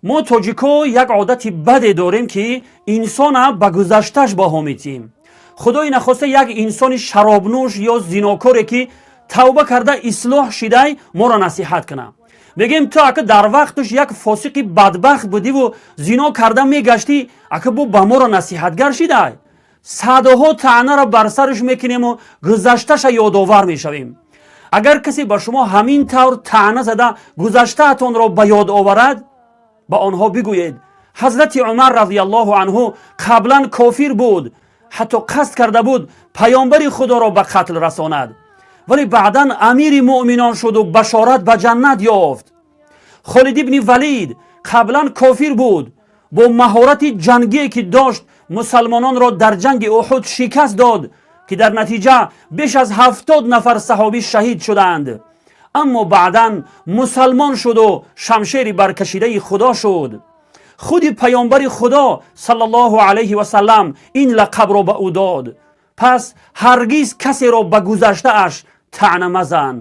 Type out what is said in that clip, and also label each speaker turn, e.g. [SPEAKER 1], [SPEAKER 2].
[SPEAKER 1] Мо, тоҷико, як одати баде дорем, ки инсона ба гузашташ баҳо метиҳем. Худои нахоста, як инсони шаробнӯш ё зинокоре, ки тавба карда, ислоҳ шидай, моро насиҳат кунад, мегӯем: «Ту ака дар вақташ як фосиқи бадбахт будиву зино карда мегаштӣ, ака бу ба моро насиҳатгар шидай». Садоҳо таънаро бар сараш мекунему гузашташа ёдовар мешавем. Агар касе ба шумо ҳамин тавр таъна зада, гузаштаатонро ба ёд оварад, ба онҳо бигӯед: Ҳазрати Умар разияллоҳу анҳу қаблан кофир буд, ҳатто қасд карда буд паёмбари Худоро ба қатл расонад, вале баъдан амири муъминон шуду башорат ба ҷаннат ёфт. Холид ибни Валид қаблан кофир буд, бо маҳорати ҷангие, ки дошт, мусалмононро дар ҷанги Уҳуд шикаст дод, ки дар натиҷа беш аз 70 нафар саҳобӣ шаҳид шуданд, аммо баъдан мусалмон шуду шамшери баркашидаи Худо шуд. Худи паёмбари Худо саллаллоҳу алайҳи васаллам ин лақабро ба ӯ дод. Пас ҳаргиз касеро ба гузаштааш таъна мазан.